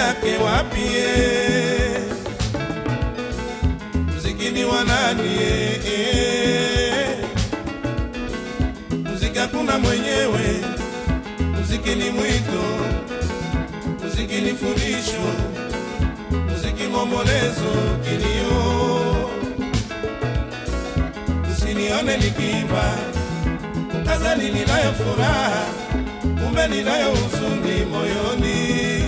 yake wapi? Muziki ni wa nani? Muziki hakuna mwenyewe, muziki ni mwito, muziki ni fundisho, muziki mombolezo, kilio. Usinione nikiimba ukazani ninayo furaha, kumbe ninayo huzuni moyoni.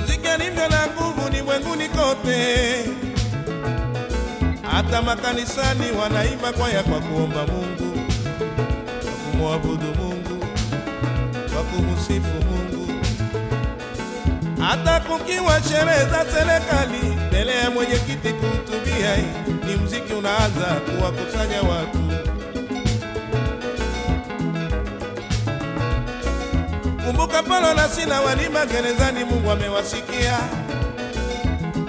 Muziki alivyo na nguvu ni mwenguni kote, hata makanisani wanaimba kwaya kwa kuomba Mungu, kwa kumwabudu Mungu, kwa kumsifu Mungu. Hata kukiwa sherehe za serikali, mbele ya mwenyekiti kuhutubia, ni muziki unaanza kuwakusanya watu. Kumbuka Paulo na Sila walima gerezani, Mungu amewasikia.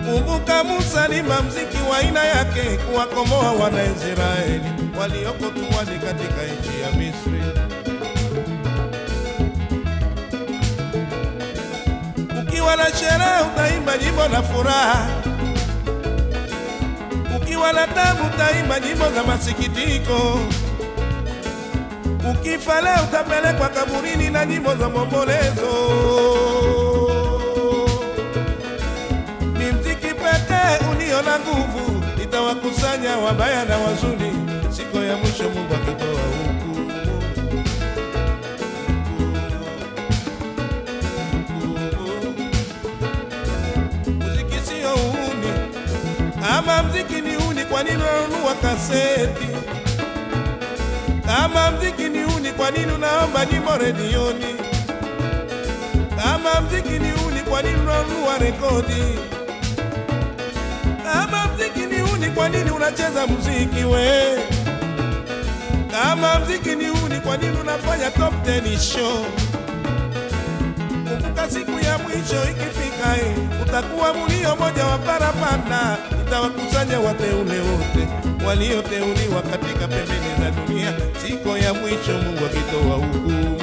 Kumbuka Musa alima mziki wa aina yake kuwakomoa wana Israeli walioko tumwani katika nchi ya Misri. Ukiwa na sherehe utaimba nyimbo na furaha, ukiwa na tabu utaimba nyimbo za masikitiko. Ukifa leo utapelekwa kaburini na nyimbo za maombolezo. Ni mziki pekee ulio na nguvu, itawakusanya wabaya na wazuri siku ya mwisho, Mungu akitoa hukumu. Muziki sio uhuni, kama mziki ni uhuni, kwa nini unanunua kaseti? Kama mziki ni uhuni, kwa nini unaomba nyimbo redioni? Kama mziki ni uhuni, kwa nini unanunua rekodi? Kama mziki ni uhuni, kwa nini unacheza mziki we? Kama mziki ni uhuni, kwa nini unafanya top 10 show? Kumbuka siku ya mwisho ikifika, utakuwa mulio moja wa parapanda, itawakusanya wateule wote walioteuliwa katika pembeni za dunia. Siku ya mwisho Mungu akitoa hukumu.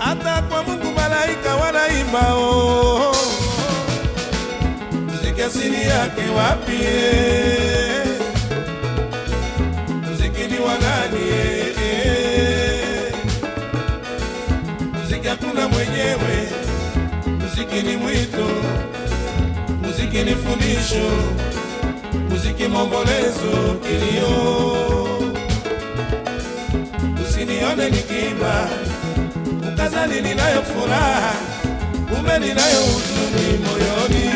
Hata kwa Mungu malaika wanaimba, oh, muziki asili yake wapi? Muziki ni wa nani? Muziki hakuna mwenyewe, muziki ni mwito, muziki ni fundisho, muziki mombolezo, kilio. Usinione nikiimba ukazani ninayo furaha, kumbe ninayo huzuni moyoni.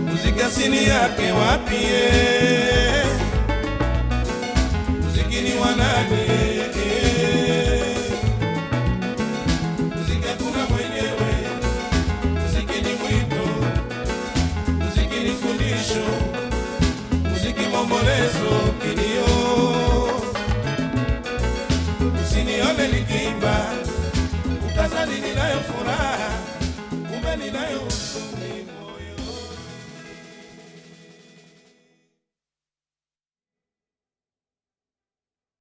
Muziki asili yake wapi? Muziki ni wa nani? Muziki hakuna mwenyewe, muziki ni mwito, muziki ni fundisho, muziki mombolezo, kilio. Usinione nikiimba ukazani ninayo furaha, kumbe ninayo huzuni.